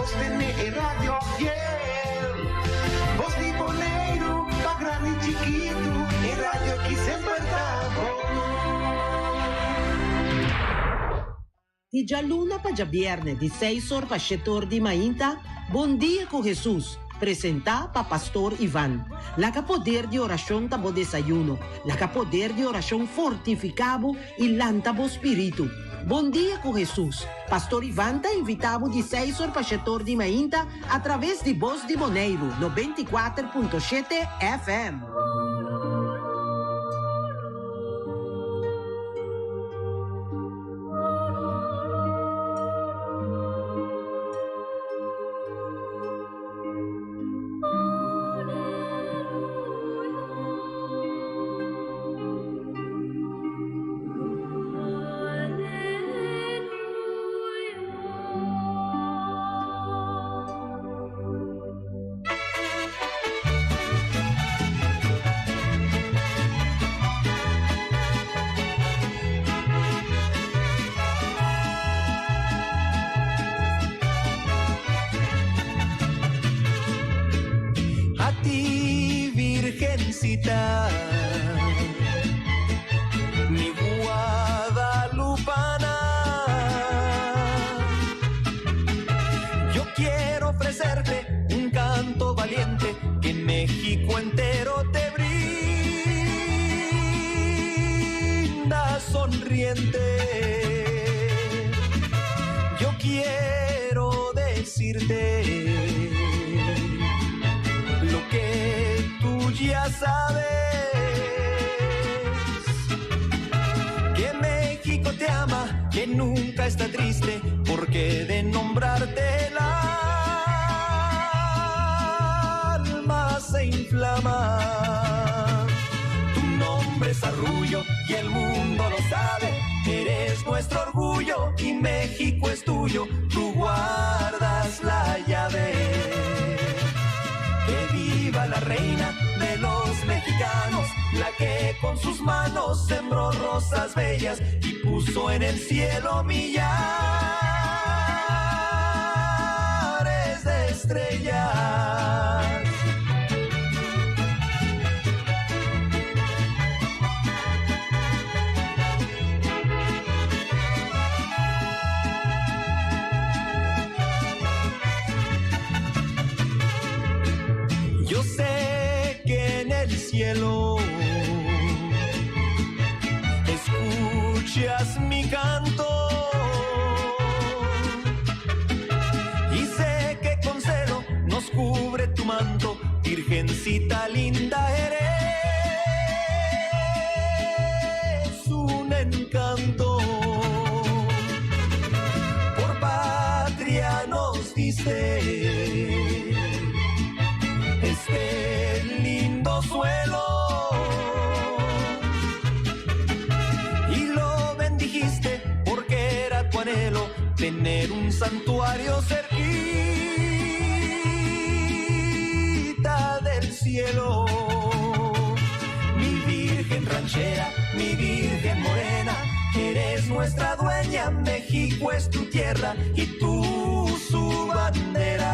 Sostené e radio fiel. Bos di Boneiru, pa grandi i chikitu, e radio aki semper ta bon. Di djaluna pa djabièrnè di seis or pa shete or di mainta, Bon Dia ku Hesus, presentá pa Pastor Ivan. Laga poder di orashon ta bo desayuno, laga poder di orashon fortifiká bo i lanta bo spiritu. Bon Dia ku Hesus, Pastor Ivan ta invitá bo di seis or pa shete or di mainta atraves di Bos di Boneiru 94.7 FM. A ti, Virgencita, mi guadalupana, yo quiero ofrecerte un canto valiente que México entero te brinda sonriente. Yo quiero decirte lo que tú ya sabes, que México te ama, que nunca está triste, porque de nombrarte el alma se inflama. Tu nombre es arrullo y el mundo lo sabe, eres nuestro orgullo y México es tuyo, tú guardas la llave. Que viva la reina de los mexicanos, la que con sus manos sembró rosas bellas y puso en el cielo millares de estrellas. Yo sé que en el cielo escuchas mi canto y sé que con celo nos cubre tu manto, Virgencita linda eres un encanto. Por patria nos diste este lindo suelo y lo bendijiste porque era tu anhelo tener un santuario cerquita del cielo. Mi virgen ranchera, mi virgen morena, eres nuestra dueña, México es tu tierra y tú su bandera.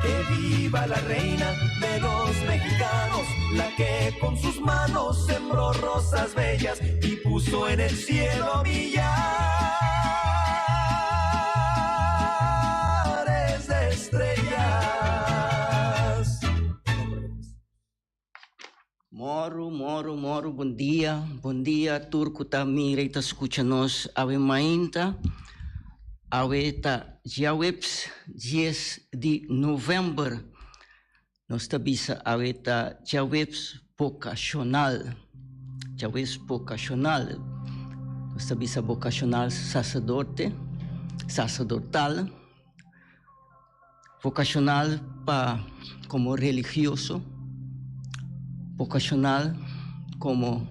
Que viva la reina de los mexicanos, la que con sus manos sembró rosas bellas y puso en el cielo millares de estrellas. Moro, moro, moro, bon dia. Bon dia tur ku ta mira i ta skucha nos awe mainta. Awe ta djaweps dies di novèmber. Nos ta bisa awe ta djaweps bokashonal. Djaweps bokashonal. Nos ta bisa bokashonal saserdote, saserdotal. Vokashonal pa komo religioso, vokashonal komo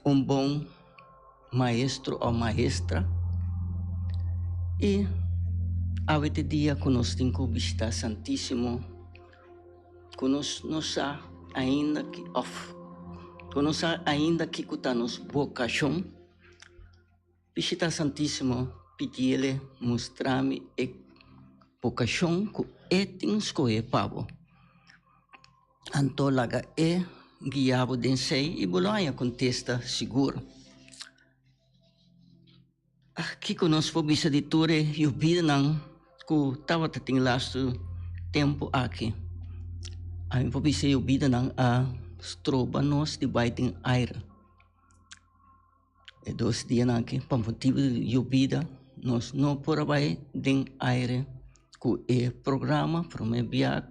un bon maestro òf maestra i awe ta e dia ku nos tin ku bishita Santisimo ku nos no sa ainda òf ku no sa ainda kiko ta nos vokashon. Bishita Santisimo. Pidiele mustra mi e vokashon ku e tin skohe pa bo. Anto laga e guia bo den esei i bo lo haña kontesta sigur. Kiko nos por bisa di tur e yubidanan ku tabata tin lastu tempu aki? Ami por bisa e yubidanan a stroba nos di bai den aire. E dos dianan aki pa motibu di yubida nos no por a bai den aire ku e programa prome bia.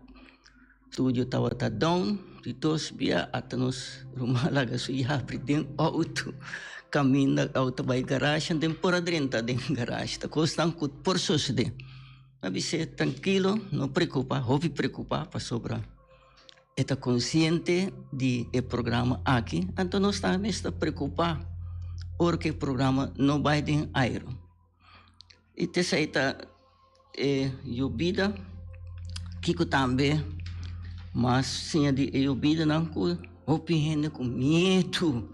Studio tabata down di dos bia ata nos ruman laga su yabri den auto caminda auto bai garage den por a drenta den garage ta cosnan cu por sosode. Mi a bis'é trankilo no preocupa hopi preocupa pasobra e ta consciente di e programa aki anto nos tambe mester preocupa ora cu e programa no bai den aire. I t'esei ta e yobida. Kiko tambe mas siña di e yobidanan ku hopi hende ku miedu,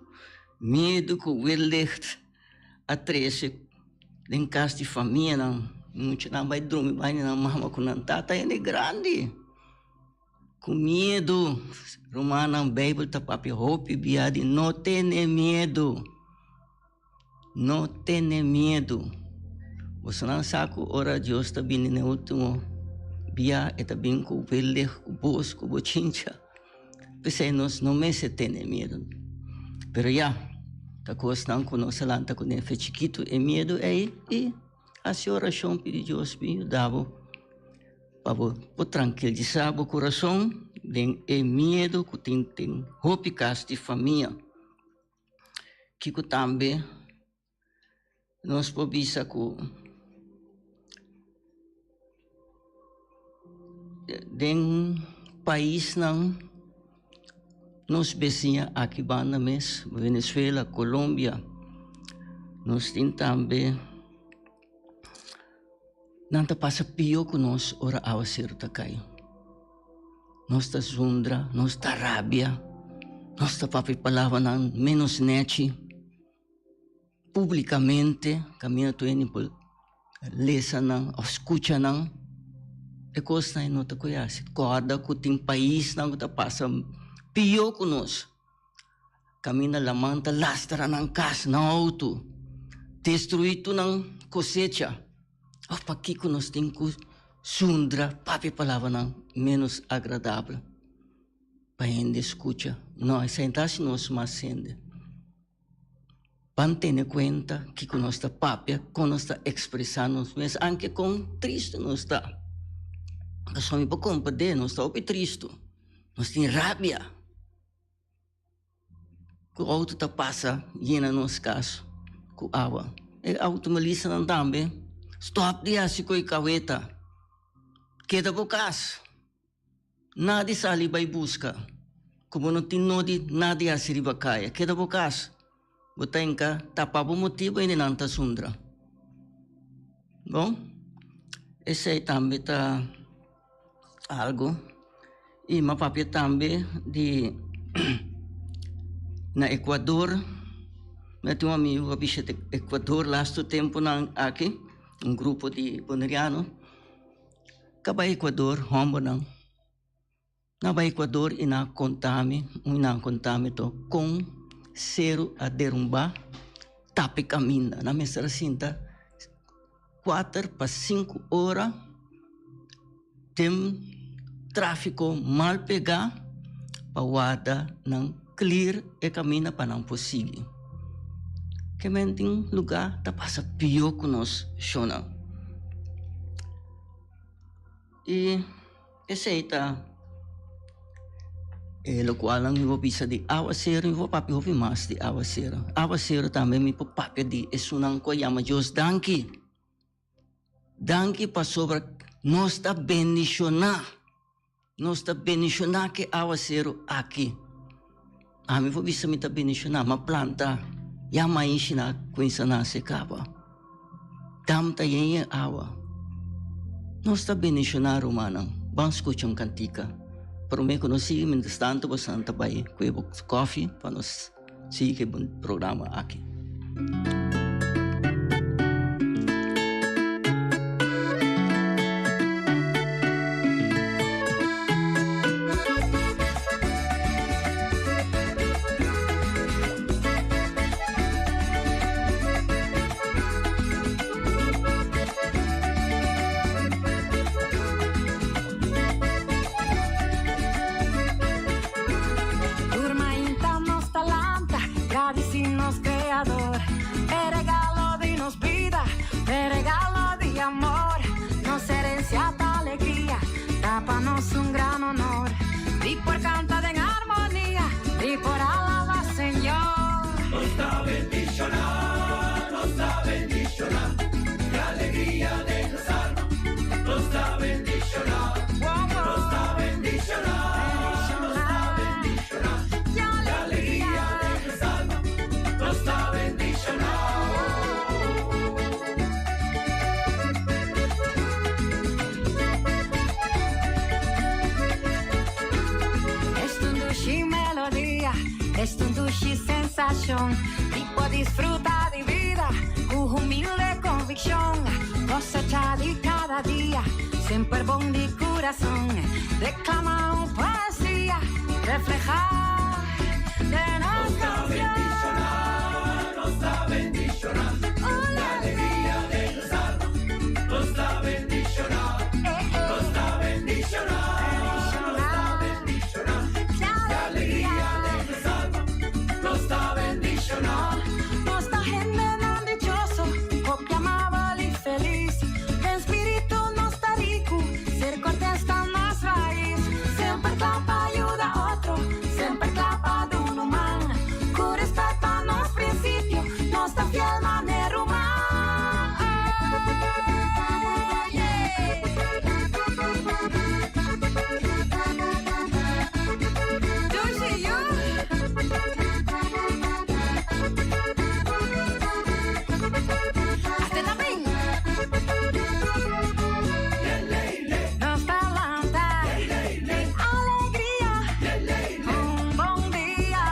miedu ku wellicht a trese den kas di famianan. Muchanan bai drumi bai di nan mama ku nan tata hende grandi ku miedu. Rumannan, Beibel ta papia hopi bia di no tene miedu. No tene miedu. Bosonan sa ku ora Dios ta bini na e ultimo bia, e ta bin ku welek, ku bos, ku bochincha. P'esei nos no mester tene miedu. Pero ya, ta kosnan ku nos a lanta kuné fe chikitu e miedu ei i hasi orashon pidi Dios bin yuda bo pa bo por trankilisá bo kurason den e miedu ku tin den hopi kas di famia. Kiko tambe nos por bisa ku den paisnan nos besiña aki banda mes, Venezuela, Colombia, nos tin tambe nan ta pasa pio ku nos ora awaseru ta kai. Nos ta zundra, nos ta rabia, nos ta papia palabranan menos nechi publicamente, caminda tur hende por lesa nan of scucha nan. E cosnan no ta cu haci. Corda cu tin paisnan cu ta pasa pio cu nos. Caminda laman ta lastra nan cas, nan auto, destrui tur nan cosecha. Of pakico nos tin cu zundra papia palabranan menos agradabel pa hende scucha? No, esei ta haci nos mas hende. Ban tene cuenta kico nos ta papia, con nos ta expresa nos mes, anke con tristo nos ta. Pasobra mi por comprende, nos ta hopi tristo, nos tin rabia. Ku outo ta pasa yena nos kas ku awa. E outomolistanan tambe stòp di hasi ku e kaweta. Keda bo kas. Nadi sali bai buska ku bo no tin nodi nadi hasi riba kaya. Keda bo kas. Bo ta hinka tapa bo motibu i nan ta sundra. Bon, esei tambe ta algu. I m'a papia tambe di na Ecuador. Mi tin un amigu ku a bishita Ecuador lastu tempunan aki, un grupo di boneriano. Ka bai Ecuador, hòmbernan. Na bai Ecuador i nan a konta mi, un nan a konta mi to kon seru a derumbá tapa e kaminda. Nan mester a sinta kuater pa sinku ora den tráfiko mal pegá pa warda nan clear e kaminda pa nan por sigui. Ke men tin lugá ta pasa pió ku nos shonnan. I esei ta e lokualnan mi por bisa di awaseru, mi por papia hopi mas di awaseru. Awaseru tambe mi por papia di esunnan ku a yama Dios danki. Danki pasobra nos ta bendishoná, nos ta bendishoná ku e awaseru aki. Ami por bisa mi ta bendishoná, m'a planta ya maishi na kuinsa nase kaba. Dam ta yen yen awa. Nos ta bendishoná rumannan. Ban skucha un kantika. Promé ku nos sigui mientras tanto boso ta bai ku e kòfi pa nos sigui ku e programa aki. Creador. E regalo di nos bida, e regalo di amor. Nos herencia ta alegria, ta pa nos un gran honor. Di por canta den armonia, di por alaba Señor. Nos ta bendiciona, nos ta bendiciona, e alegria den nos alma. Nos ta bendiciona, nos ta bendiciona, nos ta bendiciona, e alegria den nos alma. Nos ta bendiciona. Esta un dushi melodia, esta un dushi sensacion di por disfruta di bida cu humilde conviccion. Cosecha di cada dia, semper bon di curason. Declama un poesia, refleha den nos Ta cancion. bendiciona, nos ta bendiciona, e alegria den nos alma. Nos ta bendiciona, nos ta bendiciona, nos ta bendiciona, e alegria den nos alma. Nos ta bendiciona. Nos ta hendenan dichoso, hopi amabel y feliz. Den spirito nos ta rico, ser cortes ta nos rais. Semper cla pa yuda otro, semper cla pa duna man. Cu respet pa nos principio, nos ta fiel manera ruman. Dushi yu. Hasta también. Nos ta lanta den alegria. Un bon dia.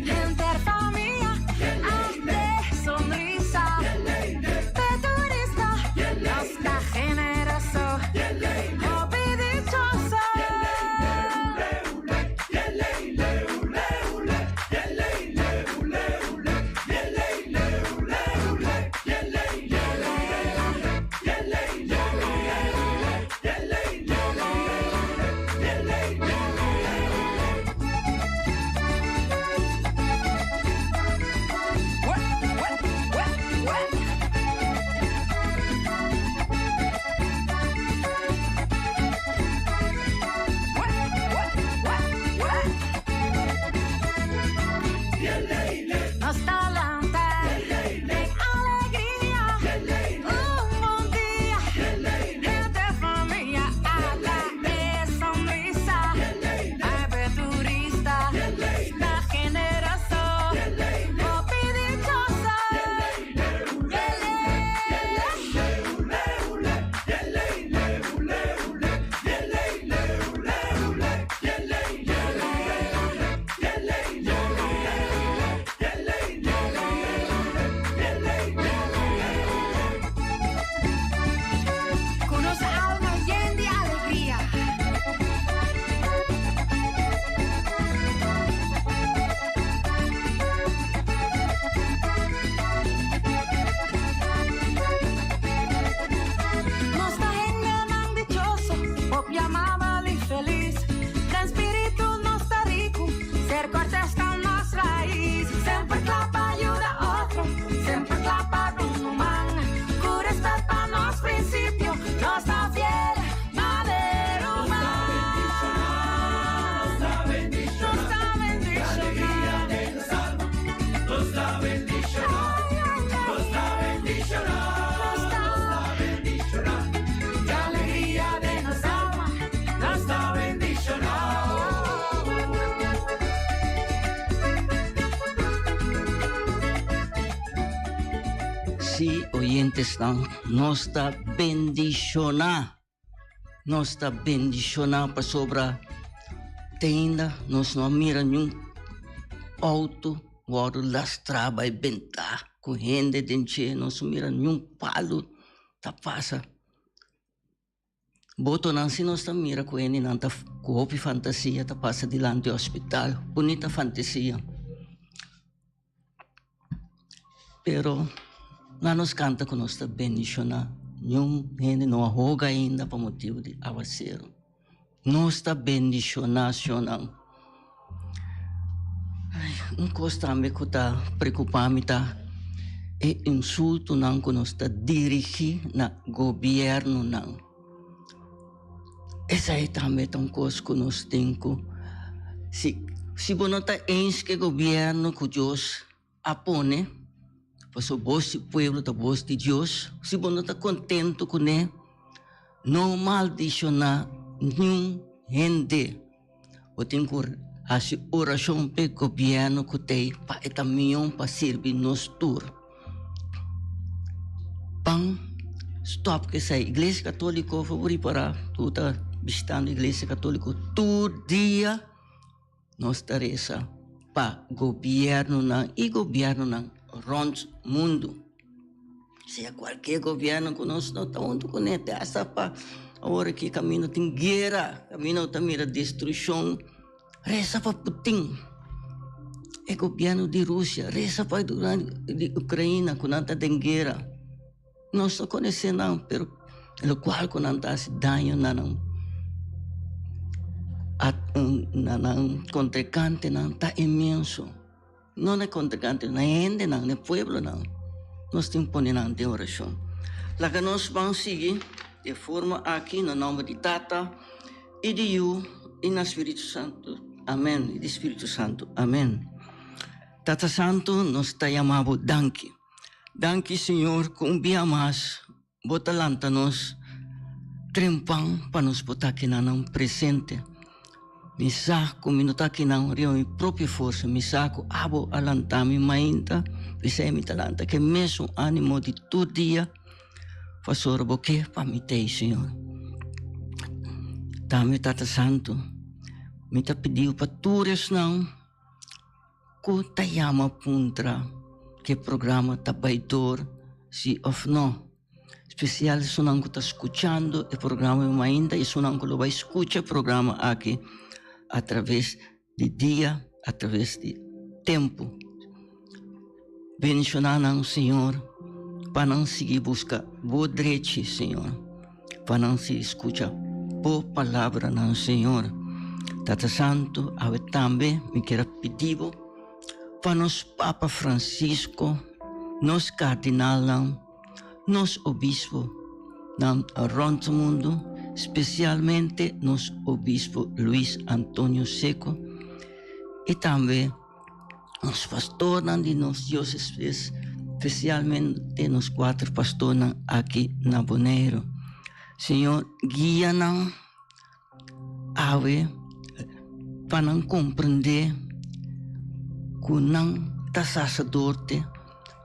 Henter famia. Arte sonrisa. De turista. Nos ta generoso. Hopi dichoso. Nos ta lanta den alegria. Un bon dia. Henter famia. Ata e sonrisa. Ave turista. Ta generoso. Hopi dichoso. Cu nos alma yen di alegria. Nos ta hendenan dichoso, hopi amabel y feliz. Den spirito nos ta rico, ser cortes ta nos rais. Semper cla pa yuda otro, semper cla pa duna man. Cu respet pa nos principio, nos ta fiel, manera ruman. Nos ta bendiciona, Nos ta alegria den nos alma. Nos ta bendiciona, nos ta bendiciona, nos ta bendiciona, e alegria den nos alma. Nos ta bendiciona. Sí, oyentenan, nos ta bendiciona. Nos ta bendiciona pasobra te ainda nos no a mira niun auto wordo lastra bay benta cu hende den dje. Nos no mira niun palo ta pasa. Botonan si nos ta mira cu hendenan ta cu hopi fantasia ta pasa dilanti hospital. Bunita fantasia. Pero na nos canta cu nos ta bendiciona. Niun hende no a hoga ainda pa motibo di awacero. Nos ta bendiciona, Señornan. Ay. Un kos tambe ku ta preokupá mi ta e insultonan ku nos ta dirigí na gobièrnunan. Esei tambe ta un kos ku nos tin ku si si bo no ta eens ku e gobièrnu ku Dios a pone, pasobra bos di pueblo ta bos di Dios, si bo no ta kontentu kuné, no maldishoná niun hende. Bo tin ku hasi orashon p'e gobièrnu ku t'ei pa e ta mion pa sirbi nos tur. Ban stòp ku esei. Iglesia Katóliko por ripará ku ta bishitando Iglesia Katóliko tur dia nos ta resa pa gobièrnunan i gobièrnunan rònt mundu. Sea cualkier gobierno cu nos no ta hunto cu ne, te hasta pa awor aki camino tin guera, camino ta mira destruccion. Reza pa Putin, e gobierno di Rusia, reza pa di Ucraina cu nan ta den guera. Nos no conoce nan, pero locual cu nan ta haci daño na nan, na nan contrincantenan ta inmenso. No na e kongregante, na e hendenan, na e pueblonan. Nos tin pone nan den orashon. Laga nos ban sigui di e forma aki na nòmber di Tata i di Yu i na Spiritu Santu. Amen. I di Spiritu Santu. Amen. Tata Santu, nos ta yama bo danki. Danki, Señor, ku un bia mas Bo ta lanta nos trempan pa nos por ta kinanan presente. Mi sa ku mi no ta kinan riba mi propio forsa, mi sa ku abo a lanta mi mainta, p'esei mi ta lanta ku e mesun animo di tur dia, pasobra bo ke pa mi t'ei, Señor. Tambe, Tata Santu, mi ta pidiu pa tur esnan Ku ta yama puntra ku e programa ta bai dor si òf no. Spesial esunnan ku ta skuchando e programa ainda i esunnan ku lo bai skucha e programa aki atraves di dia, atraves di tempu. Bendishoná nan, Señor, pa nan sigui buska bo drechi, Señor, pa nan sigui skucha bo palabranan, Señor. Tata Santu, awe tambe mi kier a pidi bo pa nos Papa Francisco, nos kardinalnan, nos obisponan rònt mundu, spesialmente nos obispo Luis Antonio Seco i tambe Nos pastornan di nos diócesis, spesialmente nos kuater pastornan aki na Boneiru. Señor, guia nan awe pa nan komprendé ku nan ta saserdote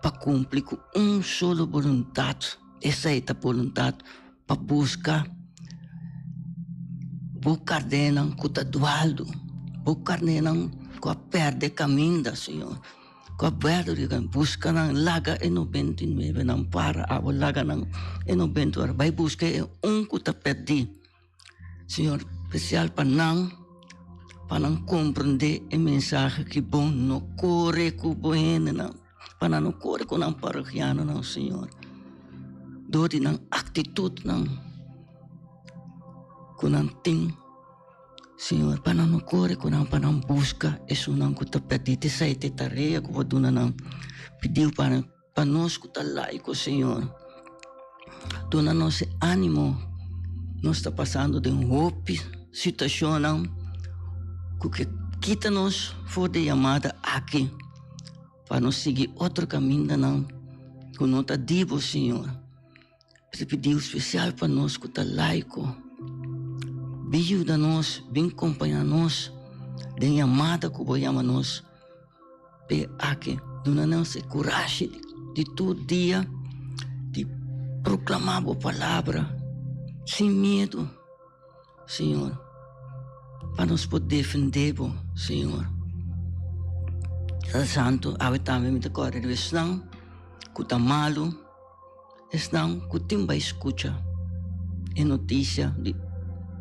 pa kumpli ku un solo boluntat, esei ta boluntat pa buska bo karnénan ku ta dualdu, bo karnénan ku a pèrdè kaminda, Señor, ku a pèrdè di kaminda, buska nan, laga e nobenta i nuebe nan para abo, laga nan e nobenta i nuebe, bai buska e un ku ta pèrdí, Señor, spesial pa nan, pa nan komprendé e mensahe ki bo no kore ku bo hendenan. Pa nan no kore ku nan parokianonan, Señor, dor di nan aktitutnan ku nan tin, Señor, pa nan no kore ku nan, pa nan buska esunnan ku ta pèrdí. Esei ta e tarea ku bo duna nan. Pidiu pa pa nos ku ta laiko, Señor, duna nos e ánimo. Nos ta pasando den hopi situashonnan ku ke kita nos for di e yamada aki. Pa nos sigui otro kamindanan ku no ta di bo, Señor. Mi ta pidi spesial pa nos ku ta laiko. Bin yuda nos, bin kompañá nos den yamada ku bo yama nos p'e aki. Duna nos e kurashi di tur dia di proklamá bo palabra sin miedu. Señor, pa nos por defendé bo, Señor. Tata Santu, awe tambe mi ta kòrda riba esnan ku ta malu, esnan ku tin bai skucha e notisia di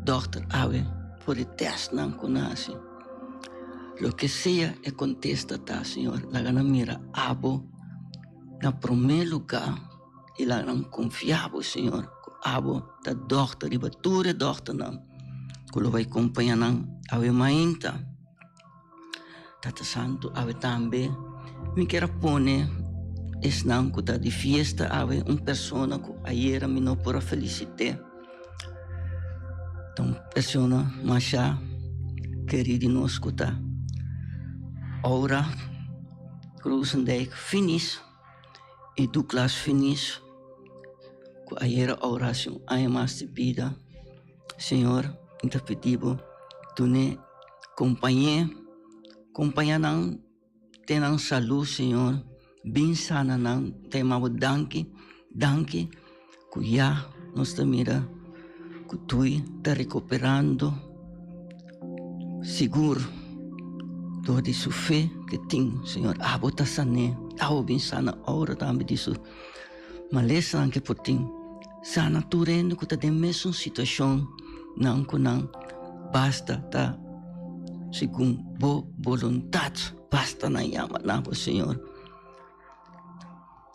dòkter awe for e tèstnan ku nan hasi. Loke sea e kontesta ta, Señor, laga nan mira abo na promé lugá. I laga nan konfia bo, Señor, ku abo ta dòkter riba tur e dòkternan ku lo bai kompañá nan awe mainta. Tata Santu, awe tambe mi kier a pone esnan ku ta di fiesta awe, un persona ku ayera mi no por a felisit'é, ta un persona masha kerí di nos ku ta Aura Krusendijk Finis i Douglas Finis ku ayera Aura hasi un aña mas di bida. Señor, mi ta pidi bo dun'é kompañ'é, kompañá nan te nan salú, Señor. Bin sana nan, ta yama bo danki, danki ku ya nos ta mira ku Tui ta rekuperando sigur dor di su fe ke tin, Señor. Abo ta san'é, abo bin sana ora tambe di su malesanan ke por tin. Sana tur hende ku ta den mesun situashon nan ku nan, basta ta segun bo boluntat, basta nan yama na bo, Señor.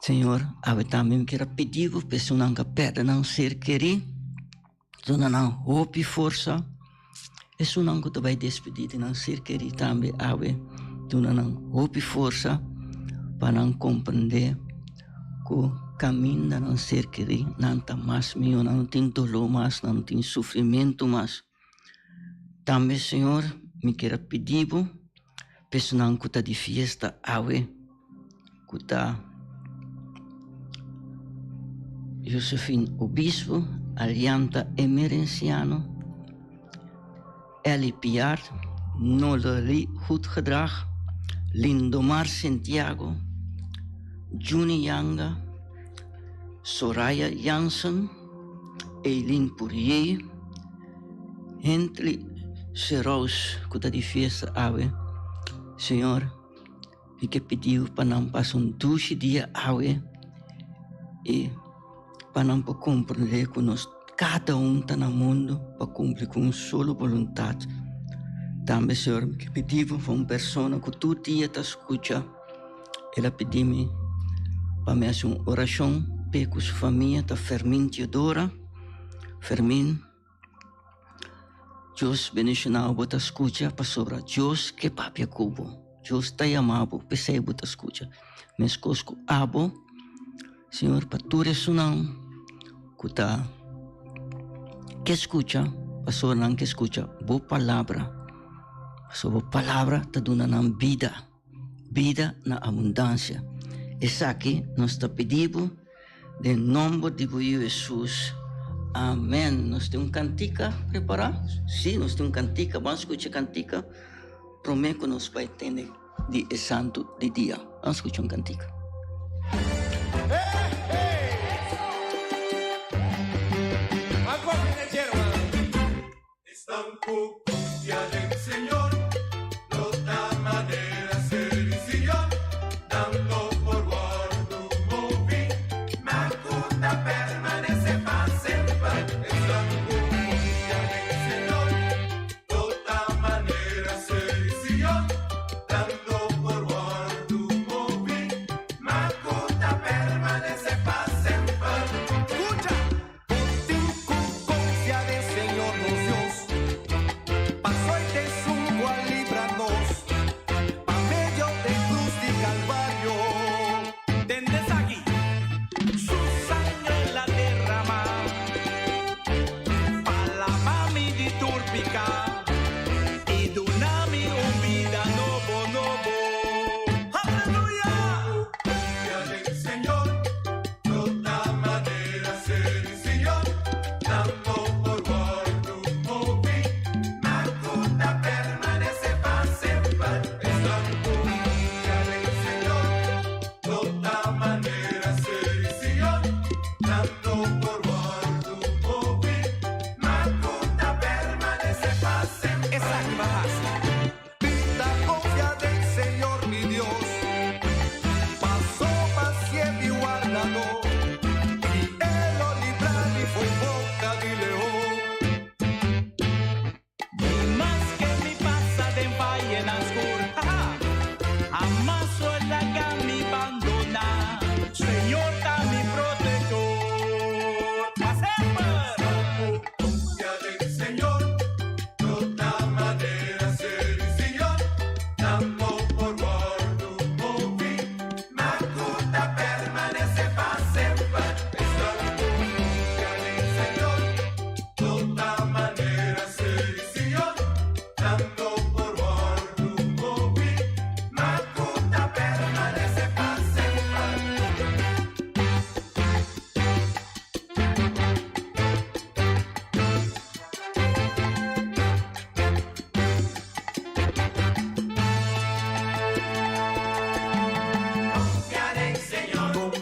Señor, awe tambe mi kier a pidi bo pa esunnan ku a pèrdè nan ser kerí, duna nan hopi forsa. Esunnan ku ta bai despedí di nan ser kerí tambe awe duna nan hopi forsa pa nan komprendé ku kaminda nan ser kerí nan ta mas mihó, nan no tin doló mas, nan no tin sufrimentu mas. Tambe Señor mi kier a pidi bo pa esunnan ku ta di fiesta awe ku ta Josephine Obispo, Alianta Emerenciano, Elly Piar, Nolely Goedgedrag, Lindomar Santiago, Juni Yanga, Soraya Jansen, Eileen Pourier, Hentley Serous ku ta di fiesta awe. Señor. Mi ke pidiu pa nan pasa un dushi dia awe i pa nan por komprendé ku nos kada un ta na mundu pa kumpli ku un solo boluntat. Tambe, Señor, mi ke pidi bo pa un persona ku tur dia ta skucha, el a pidi mi pa mi hasi un orashon p'e ku su famia, ta Fermin Teodora. Fermin. Dios bendiciona bo ta scucha pasobra Dios ke papia cu bo. Dios ta yama bo pesey bo ta scucha. Mescos cu abo, Señor, pa tur esunnan cu ta ke scucha, pasobra nan ke scucha bo palabra, pasobra bo palabra ta duna nan bida. Bida na abundansia. Esaki nos ta pidi bo den nomber di bo Yu Hesus. Amen. Nos tin un kantika prepará? Sí, nos tin un kantika. Ban skucha e kantika promé ku nos bai tende di e santu di dia. Ban skucha un kantika. Bo tin cu confia den Señor nos Dios.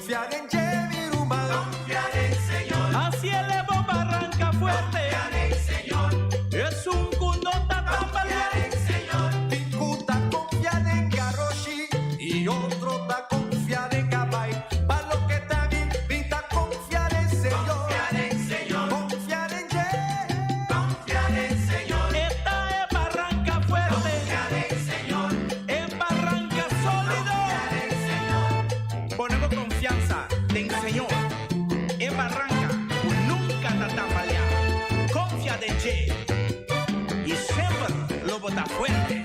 Confia den dje, mi ruman. Confia den Señor. Así elevó barranca fuerte. Confia den Señor. Esun ku no ta tambaleá. Confia den Señor. Tin ku ta confia den garoshi y otro ta confia den cabai. Pa loke ta mi, mi ta confia den Señor. Confia den Señor. Confia den dje. Confia den Señor. E ta e barranca fuerte. Confia den Señor. E barranca sólido. Confia den Señor. Pone bo confiansa den Señor. E barranca cu nunca ta tambalea. Confia den dje y semper lo bo ta fuerte.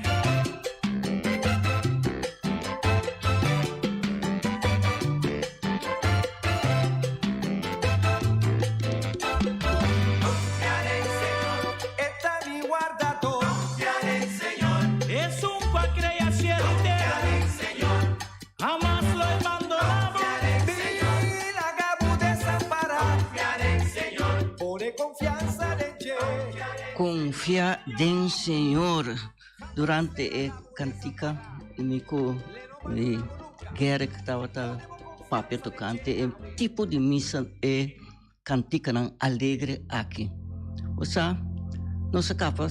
Confia den Señor. E ta mi wardador. Confia den Señor. Esun cu a crea cielo y tera. Confia den Señor. Hamas lo e bandona bo. Confia den Señor. Ni laga bo desampara. Confia den Señor. Pone confiansa den dje. Confia den Señor. Durante e cantica mi cu mi Gerrit tabata papia tocante e tipo di misa e canticanan alegre aki. Osea, nos a caba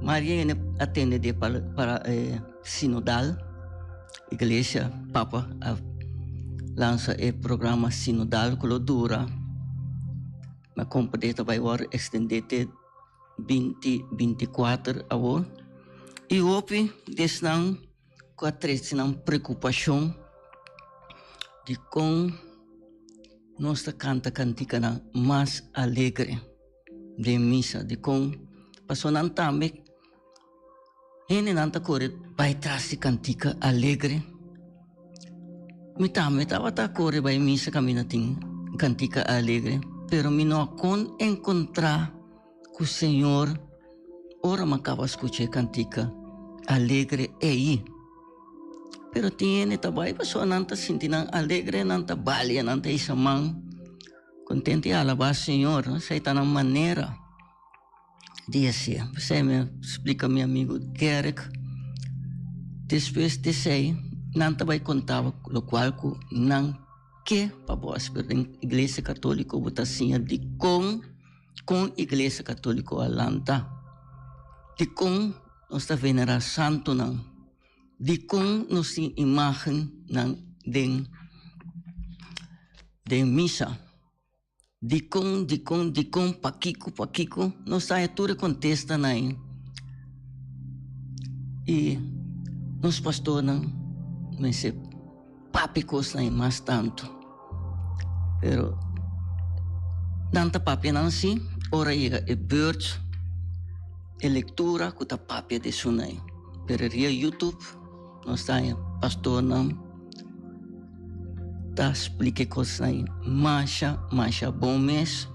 Maria hende a tende di e para e sinodal, iglesia, papa a lansa e programa sinodal cu lo dura, mi a comprende ta bay worde extende te binti binti kuater awor, y hopi di esnan cu a trece nan preocupacion di con nos ta canta canticanan mas alegre den misa, dicon pasobra nan tambe hendenan ta core bay tras di cantica alegre. Mi tambe tabata core bay misa caminda tin cantica alegre, pero mi no a con encontra cu Señor ora mi a caba scucha e cantica alegre ey. Pero tin hende ta bai pasobra nan ta sinti nan alegre, nan ta balia, nan ta hisa man contento y alaba Señor. Esey ta nan manera di haci. P'esey mi a splica mi amigo Derek, despues di esey nan ta bai conta bo locual cu nan ke pa bo haci. Pero den iglesia catolico bo ta siña dicon con iglesia catolico a lanta, dicon nos ta venera santonan. Dikon nos tin imágennan den den misa? Dikon, dikon, dikon, pakiko, pakiko? Nos ta haña tur e kontestanan ei. I nos pastornan mester papia kosnan ei mas tantu. Pero nan ta papia nan si ora yega e beurt, e lectura cu ta papia di esunai. Pero ria YouTube nos ta haña pastornan ta splica e cosnan masha masha bon mes.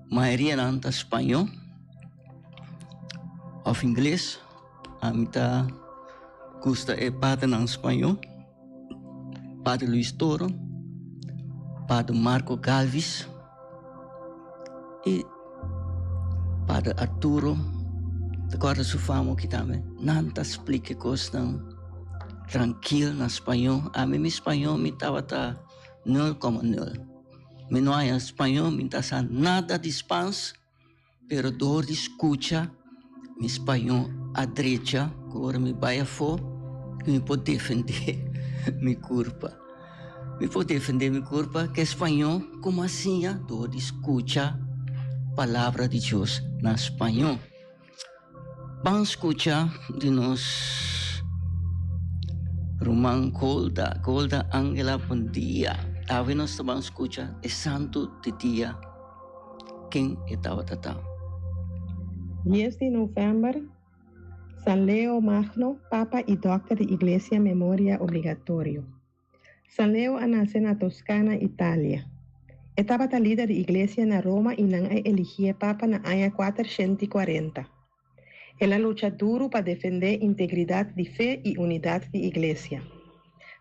Mayoria nan ta spañó of ingles. Ami ta gusta e padernan spañó, Pader Luis Toro, Pader Marco Galvis i Pader Arturo. Ta kòrda su fama aki tambe. Nan ta splika e kosnan trankil na spañó. Ami mi spañó mi tabata nul kòma nul. Mi no haña spañó, mi ta sa nada di spans, pero dor di skucha mi spañó a drecha ku ora mi bai afó mi por defendé mi kurpa. Mi por defendé mi kurpa ku e spañó ku mi a siña dor di skucha palabra di Dios na spañó. Ban skucha di nos ruman Golda. Golda Angela bon dia. Awe nos ta ban skucha e santu di dia ken e tabata ta. Dies di november, San Leo Magno, Papa i Dòkter di Iglesia Memoria Obligatorio. San Leo a nase na Toscana, Italia. E tabata lider di iglesia na Roma i nan a eligié papa na aña 440. El a lucha duru pa defendé integridat di fe i unidat di iglesia.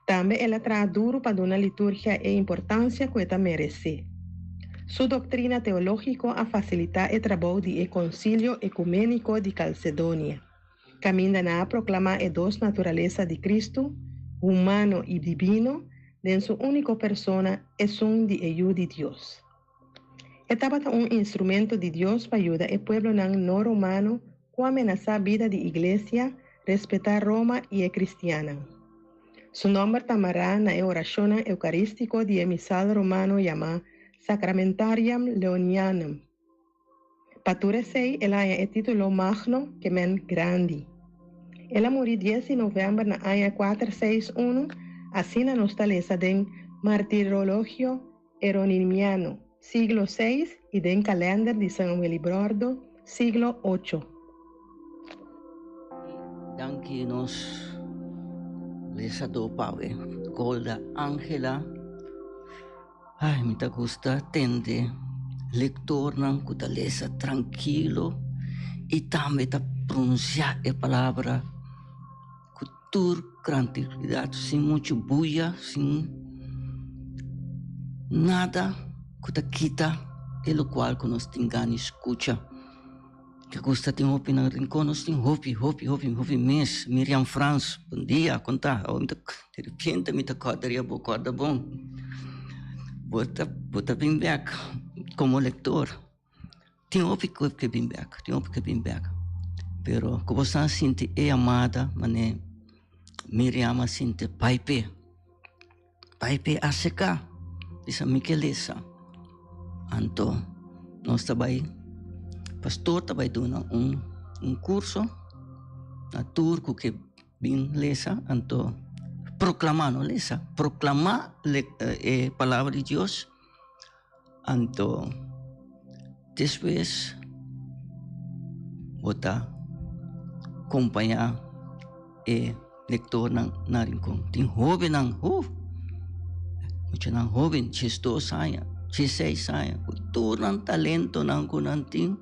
Tambe el a traha duru pa duna liturgia e importansia ku e ta meresé. Su doktrina teológiko a fasilitá e trabou di e Konsilio Ekuméniko di Kalsedonia. Kaminda nan a proklamá e dos naturalesa di Kristu, humano i dibino. den su úniko persona, esun di e Yu di Dios. E tabata un instrumento di Dios pa yuda e pueblonan no romano ku a menasá bida di iglesia, respetá Roma i e kristiannan. Su nòmber ta mará na e orashonnan eukarístiko di e misal romano yamá Sacramentarium Leonianum. Pa tur esei el a haña e título Magno, ke men Grandi. El a muri dies di novèmber na aña kuater seis unu, asina nos ta lesa den Martirologio Eronimiano, siglo seis, i den Kalènder di San Willibrordo, siglo ocho. Danki nos lesadó pawe Golda Angela. Ai mi ta gusta tende lectornan cu ta lesa trankilo y tambe ta pronuncia e palabra cu tur tranquilidad sin mucho buya sin nada cu ta kita e locual cu nos tin gana di scucha. Ke gusta tin hopi na Rincon nos tin hopi hopi hopi hopi mes Miriam Frans bon dia kon ta awe mi ta di repente mi ta kòrda riba bo kòrda bon bo ta bo ta bin bèk komo lektor tin hopi ku ke bin bèk tin hopi ke bin bèk pero ku bo sa sinti e yamada manera Miriam a sinti bai p'e. Bai p'e aserká, bisa mi ke lesa. Anto nos ta bai, pastor ta bai duna un un kurso na tur ku ke bin lesa, anto proklamá, no lesa, proklamá e palabra di Dios. Anto despues bo ta kompañá e lektornan na Rincon. Tin hóbennan, hu! Muchanan hóben, diesdos aña, diesseis aña, ku tur nan talentonan ku nan tin,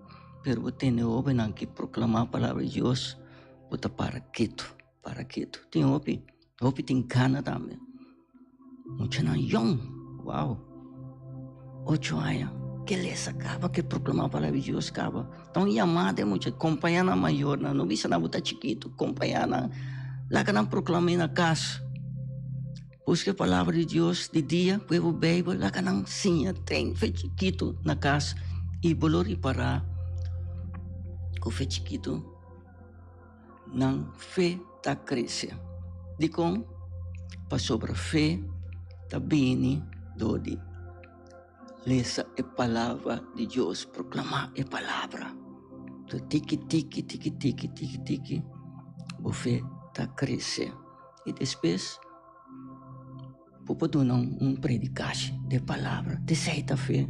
pero bo tende hóbennan ki proklamá palabra di Dios, bo ta para ketu, para ketu. Tin hopi. Hopi tin gana tambe. Muchanan yong, wow, ocho aña, ke lesa kaba, ke proklama palabra di Dios kaba. Ta un yamada e mucha, kompañá nan mayornan, no bisa nan bo ta chikitu, kompañá nan, laga nan proklam'é na kas. Buska e palabra di Dios di dia, pue bo Beibel, laga nan siña train fe chikitu na kas i bo lo ripará ku fe chikitu. Nan fe ta krese. Dikon? Pasobra fe ta bini dor di lesa e Palabra di Dios, proklamá e Palabra. Enton tiki tiki, tiki tiki, tiki tiki, bo fe ta krese. I despues bo por duna un predikashi di e Palabra. Esei ta fe.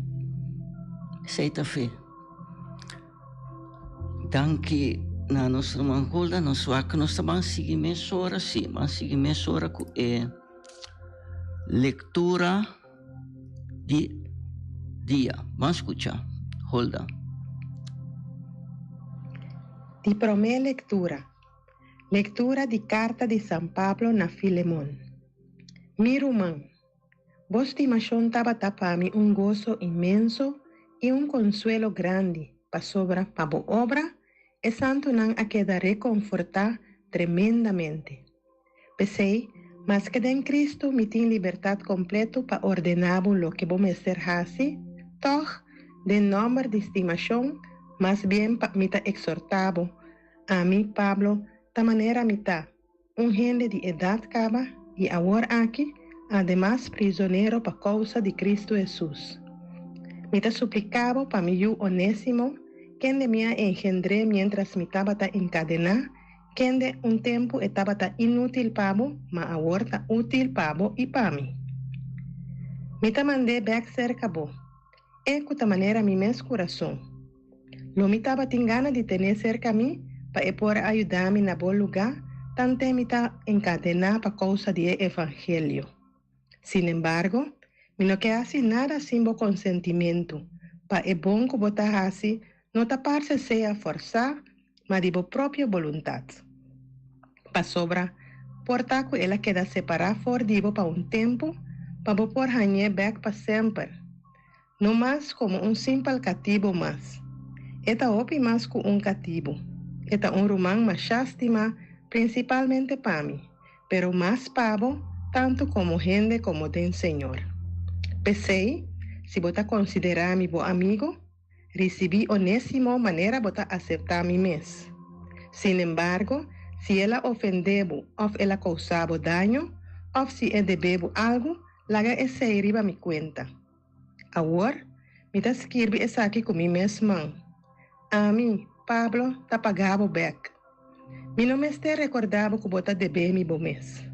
Esei ta fe. Danki na nos ruman Hulda, nos wak nos ta ban sigui mesora, sí, ban sigui mesora ku e lektura di dia. Ban skucha, Hulda. Di promé lektura. Lektura di karta di San Pablo na Filemon. Mi ruman. Bo stimashon tabata pa mi un goso inmenso i un konsuelo grandi, pasobra pa bo obra e santunan a keda rekonfortá tremendamente. P'esei, maske den Kristu mi tin libertat kompleto pa ordená bo loke bo mester hasi, tòg, den nòmber di stimashon, mas bien pa mi ta eksortá bo, ami, Pablo, ta manera mi ta, Un hende di edat kaba i awor aki ademas prizonero pa kousa di Kristu Hesus. Mi ta supliká bo pa mi yu Onésimo, kende mi a engendr'é miéntras mi tabata enkadená, kende un tempu e tabata inútil pa bo, ma awor ta útil pa bo i pa mi. Mi ta mand'é bèk serka bo, e ku ta manera mi mes kurason. Lo mi tabatin gana di ten'é serka mi pa e por a yuda mi na bo lugá tanten mi ta enkadená pa kousa di e evangelio. Sinembargo, mi no ke hasi nada sin bo konsentimentu, pa e bon ku bo ta hasi no ta parse sea fòrsá, ma di bo propio boluntat. Pasobra, por ta ku el a keda separá for di bo pa un tempu, pa bo por hañ'é bèk pa semper. No mas komo un simpel katibu mas. E ta hopi mas ku un katibu. E ta un ruman mashá stimá, prinsipalmente pa mi, pero mas pa bo, tantu komo hende komo den Señor. P'esei, si bo ta konsiderá mi bo amigu, risibí Onésimo manera bo ta aseptá mi mes. Sinembargo, si el a ofendé bo òf el a kousá bo daño, òf si e debé bo algu, laga esei riba mi kuenta. Awor, mi ta skirbi esaki ku mi mes man. Ami, Pablo, ta paga bo bèk. Mi no mester rekordá bo ku bo ta debé mi bo mes.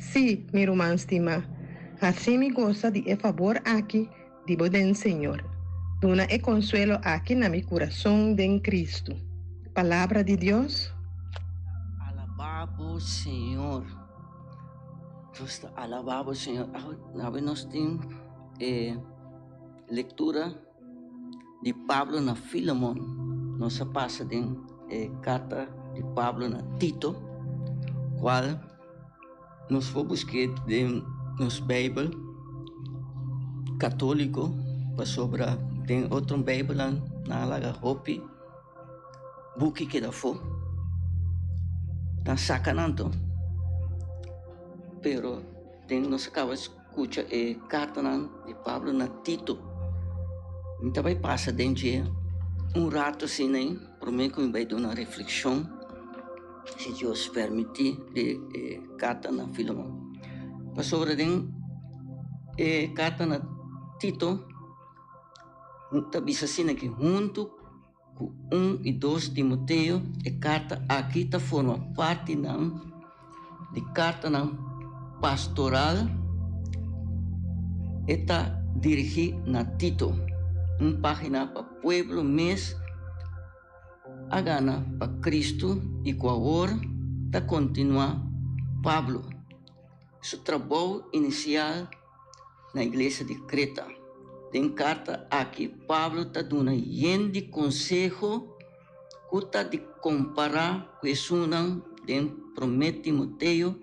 Sí, mi ruman stimá, hasi mi gosa di e fabor aki di bo den Señor. Duna e konsuelo aki na mi kurason den Kristu. Palabra di Dios. Alabá bo, Señor. Nos ta alabá bo, Señor. Awe nos tin e lectura di Pablo na Filemon. Nos a pasa den e carta di Pablo na Tito, cual nos por busque den nos Bijbel católico, pasobra den otro Bijbelnan nan a laga hopi buki keda afó. Nan saca nan to, pero den nos a caba. Skucha e kartanan di Pablo na Tito. Mi ta bai pasa den dje un ratu asina ei promé ku mi bai duna reflekshon, si Dios permití, di e karta na Filemon. Pasobra den e karta na Tito ta bisa asina ki huntu ku un i dos Timoteo, e karta aki ta forma partinan di kartanan pastoral. E ta dirigí na Tito, un página pa pueblo mes a gana pa Kristu i ku awor ta kontinuá Pablo su trabou inisial. na iglesia di Kreta. Den karta aki Pablo ta duna yen di konseho ku ta di kompará ku esunnan den Promé Timoteo,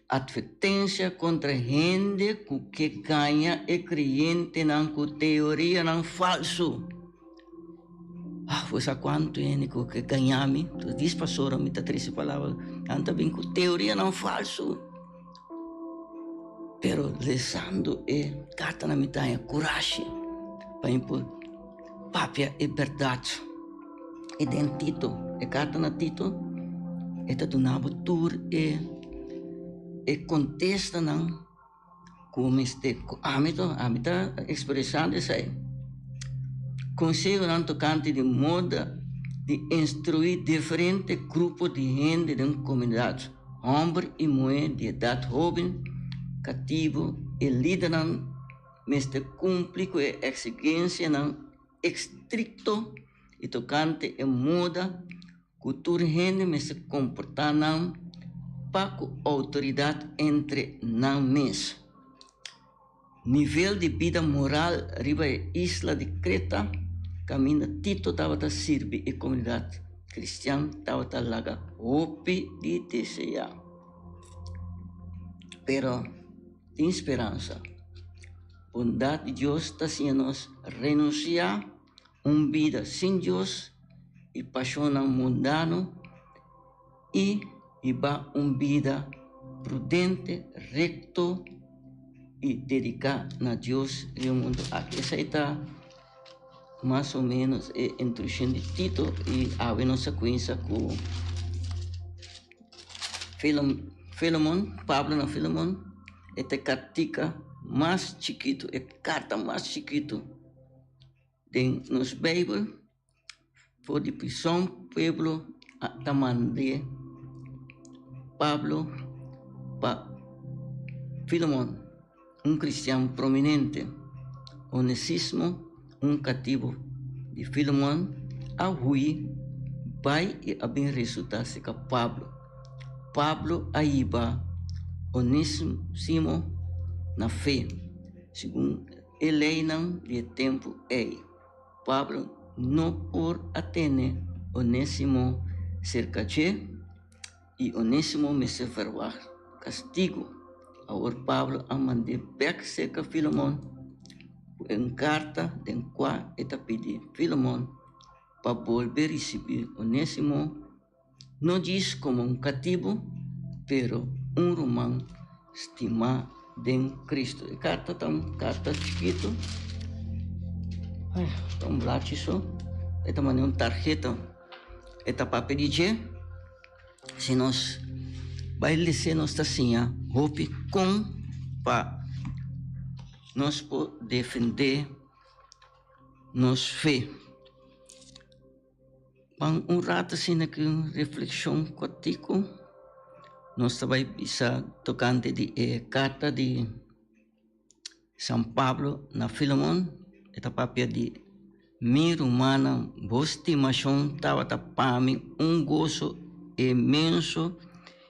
atvertensia kontra hende ku ke gaña e kreyentenan ku teorianan falsu. Ah, bo sa kuantu hende ku ke gaña mi? Dis pasora mi ta trese palabra, nan ta bin ku teorianan falsu. Pero lesando e kartanan mi ta haña kurashi pa mi por papia e bèrdat. I den Tito, e karta na Tito, e ta duna bo tur e e kontestanan ku mester ku ami ta ami ta ekspresando esei. Konsehonan tokante di moda di instruí diferente grupo di hende den komunidat. Hòmber i muhé di edat hóben, katibu i lidernan mester kumpli ku e eksigensianan estrikto i tokante e moda ku tur hende mester komportá nan pa ku outoridat entre nan mes. Nivel di bida moral riba e isla di Kreta kaminda Tito tabata sirbi e komunidat kristian tabata laga hopi di deseá. Pero tin speransa. Bondat di Dios ta siña nos renunsiá un bida sin Dios i pashonnan mundano i hiba un bida prudente, rekto i dediká na Dios den e mundu aki. Esei ta mas o ménos e instrukshon di Tito i awe nos a kuminsá ku Filemon, Pablo na Filemon, e ta e kartika mas chikitu, e karta mas chikitu den nos Beibel. For di prison pueblo a ta mand'é Pablo pa Filemon, un kristian prominente. Onesismo, un katibu di Filemon, a hui bai i a bin resultá serka Pablo. Pablo a hiba Onesimo na fe, segun e leinan di e tempu ei. Pablo no por a tene Onésimo serka dje, i Onésimo mester verwagt kastigu. Awor Pablo a mand'é bèk serka Filemon ku un karta den kua e ta pidi Filemon pa bolbe risibí Onésimo, no djis komo un katibu, pero un ruman. stimá den Kristu. E karta ta un karta chikitu, ta un blachi so, e ta manera un tarheta, e ta papia di dje. Si nos bai lese nos ta siña hopi kon pa nos por defendé nos fe. Ban un rato asina ku un reflekshon kòrtiku nos ta bai bisa tokante di e karta di San Pablo na Filemon. E ta papia di mi rumannan, bo stimashon tabata pa mi un goso inmenso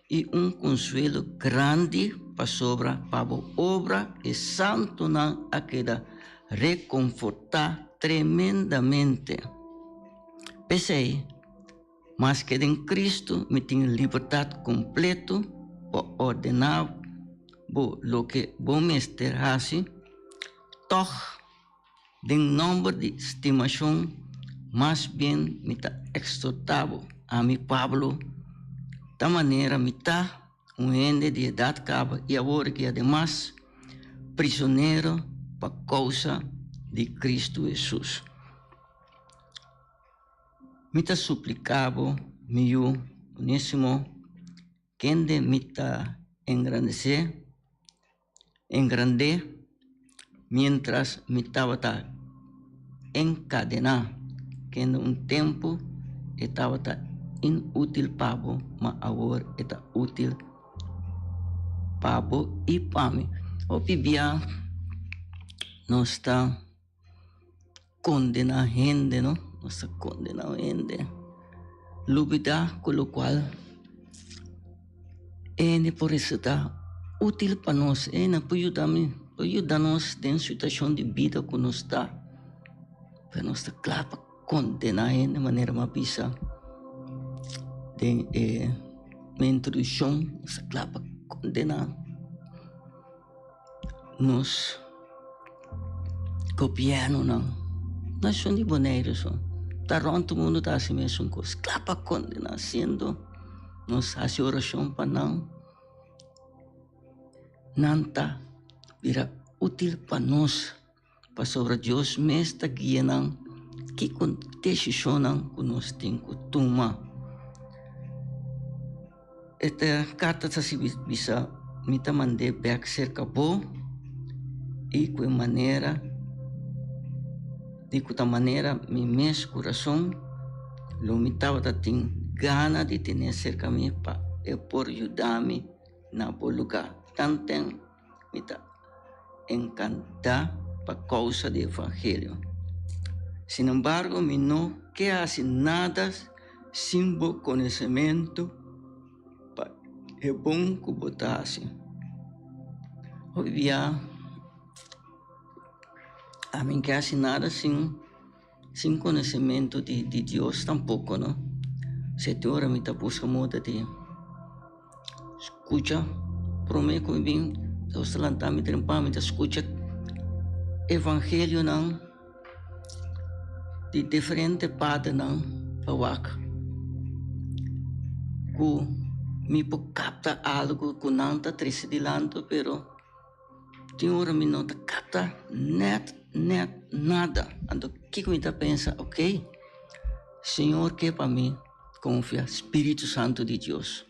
i un konsuelo grandi pasobra pa bo obra e santunan a keda rekonfortá tremendamente. P'esei, maske den Kristu mi tin libertat kompleto pa ordená bo loke bo mester hasi, tòg Den nòmber di stimashon, mas bien mi ta eksortá bo, ami Pablo, ta manera mi ta, un hende di edat kaba i awor ki ademas prisonero pa kousa di Kristu Hesus. Mi ta supliká bo, mi yu Onésimo, kende mi ta engrandesé, Engrandé miéntras mi tabata enkadená, kende un tempu e tabata inútil pa bo, ma awor e ta útil pa bo i pa mi. Hopi bia nos ta kondená hende, no? Nos ta kondená hende, lubidá ku lokual hende por resultá útil pa nos, hende por yuda mi, por yuda nos den situashon di bida ku nos ta, pero nos ta kla pa kondená hende manera mi a bisa den e mi introdukshon, nos ta kla pa kondená. Nos gobièrnunan, nashon di Boneiru so, ta rònt mundu ta hasi mesun kos, kla pa kondená siendo nos hasi orashon pa nan, nan ta bira útil pa nos, pasobra Dios mes ta guia nan kiko desishonnan ku nos tin ku tuma. E karta ta sigui bisa, Mi ta mand'é bèk serka bo, i ku e manera di ku ta manera mi mes kurason lo mi tabata tin gana di ten'é serka mi pa e por yuda mi na bo lugá. Tanten mi ta enkantá pa kousa di evangelio. Sinembargo, mi no ke hasi nada sin bo konosementu pa e bon ku bo ta hasi. Hopi bia ami no ke hasi nada sin sin konosementu di di Dios tampoko no. Sete ora mi ta buska moda di skucha prome ku mi bin Dios ta lanta mi trempa mi ta skucha evangelionan di diferente padernan pa wak ku mi por kapta algu ku nan ta trese dilanti pero tin ora mi no ta kapta nèt nèt nada. Anto kiko mi ta pensa ok Señor ke pa mi konfia Spiritu Santu di Dios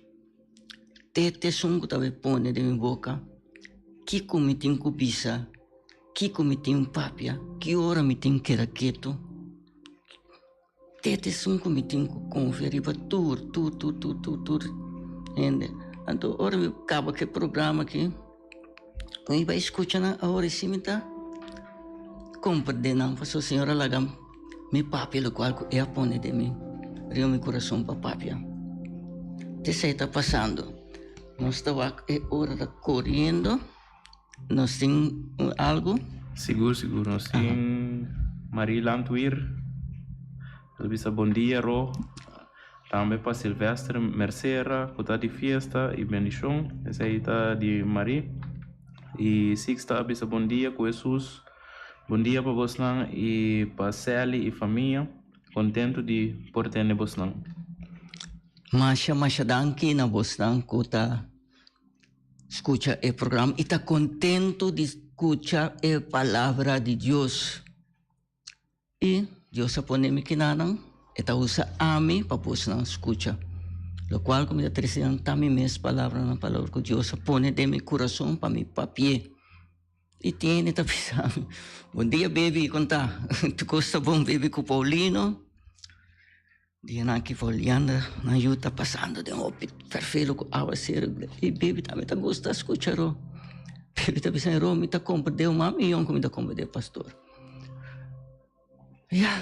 te esun ku ta bai pone den mi boka kiko mi tin ku bisa. Kiko mi tin papia? Ki ora mi tin keda ketu? Tete esun ku mi tin ku konfia riba tur, tur, tur, tur, tur, tur hende. Anto ora mi kaba ku e programa aki, mi bai skucha nan awor i si mi ta komprende nan pasobra Señor a laga mi papia lokual ku e a pone den mi riba mi kurason pa papia. Esei ta pasando. Nos ta wak e ora ta koriendo. Nos tin algu? Sigur sigur nos tin Marie Landweer el bisa bon dia Ro tambe pa Silvestre Mercera ku ta di fiesta y bendishon esei ta di Marie y Sixta a bisa bon dia ku Hesus bon dia pa bosnan y pa Sally y famia kontentu di por tene bosnan. Masha masha danki na bosnan ku ta. skucha e programa i ta kontentu di skucha e palabra di Dios. I Dios a pone mi kinanan, e ta usa ami pa bosonan skucha. Lokual ku mi ta trese nan ta mi mes palabranan, palabra ku Dios a pone den mi kurason pa mi papi'é. I tin hende ta bisa mi, Bon dia baby, kon ta? Tur kos ta bon baby ku Paulino? Dianan aki Folianda nan yu ta pasando den hopi ferfelu ku awaseru. I baby tambe ta gusta skucha ro. Baby ta bisa ro mi ta komprendé un mas miyon ku mi ta komprendé pastor. Ya,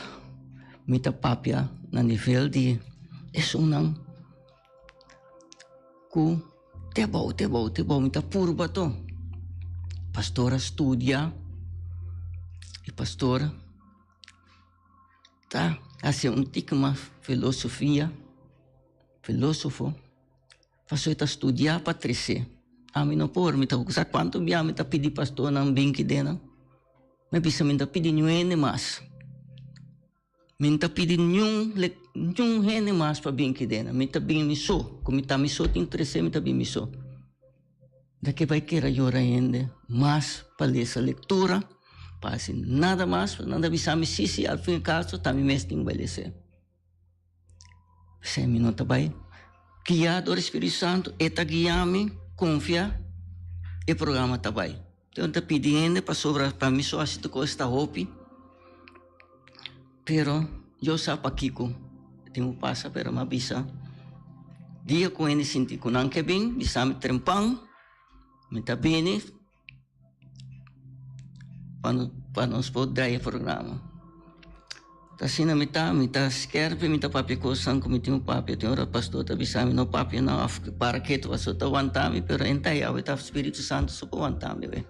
mi ta papia na nivel di esunnan ku te abou, te abou, te abou mi ta purba to. Pastor a studia i pastor. Ta hasi un tiki mas filosofia, filosofo, pasobra e ta studia pa trese. Ami no por, mi ta sa kuantu bia mi ta pidi pastornan bin kidenan. Mi a bisa mi no ta pidi niun hende mas. Mi no ta pidi niun niun hende mas pa bin kidenan. Mi ta bin mi so, ku mi ta mi so tin trese mi ta bin mi so. Da ke bai kere yora hende mas pa lesa lektura, pa hasi nada mas, nan ta bisa mi si si al fin y kaso ta mi mes tin bai les'é. P'esei mi no ta bai guia dor e Spiritu Santu, e ta guia mi, konfia e programa ta bai. Yo no ta pidi hende pasobra pa mi so hasi tur kos ta hopi, pero yo sa pakiko tin ku pasa, pero mi a bisa dia ku hende sinti ku nan ke bin bisa mi trempan mi ta bini pa nos por draai e programa. Ta asina mi ta, mi ta skerpi, mi ta papia kosnan ku mi tin ku papia. Tin ora pastor ta bisa mi no papia no òf para ketu, pastor ta wanta mi, pero e ta yawe ta Spiritu Santu so por wanta mi wei.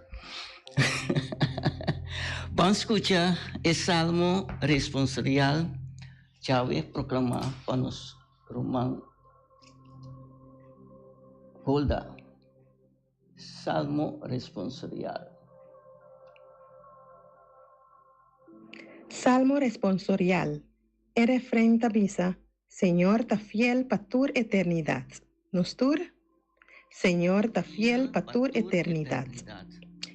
Ban skucha e salmo responsorial djawe proklamá pa nos ruman Hulda. Salmo responsorial. Salmo responsorial. E refren ta bisa, Señor ta fiel pa tur eternidat. Nos tur? Señor ta fiel pa tur eternidat.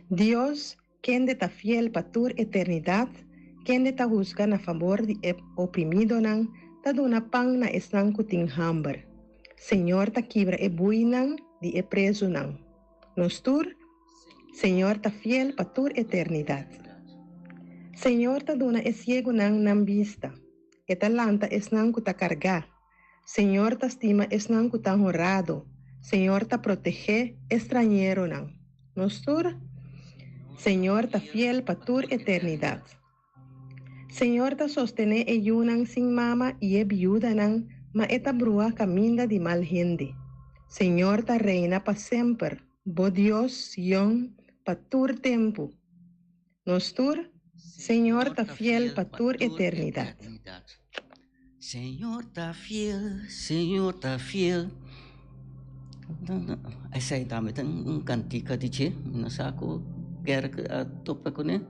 Dios, kende ta fiel pa tur eternidat, kende ta husga na fabor di e oprimidonan, ta duna pan na esnan ku tin hamber. Señor ta kibra e buinan di e prezunan. Nos tur, Señor ta fiel pa tur eternidat. Señor ta duna e siegunan nan bista, E ta lanta esnan ku ta kargá. Señor ta stima esnan ku ta honrado, Señor ta protegé e strañeronan. Nos tur, Señor ta fiel pa tur eternidat. Señor ta sostené e yunan sin mama i e biudanan, ma e ta brua kaminda di mal hende. Señor ta reina pa semper, bo Dios, Sion, pa tur tempu. Nos tur, Señor ta fiel pa tur eternidat. Señor ta fiel, Señor ta fiel. Esei tambe ta un kantika di dje, mi no sa ku kerk a topa kuné.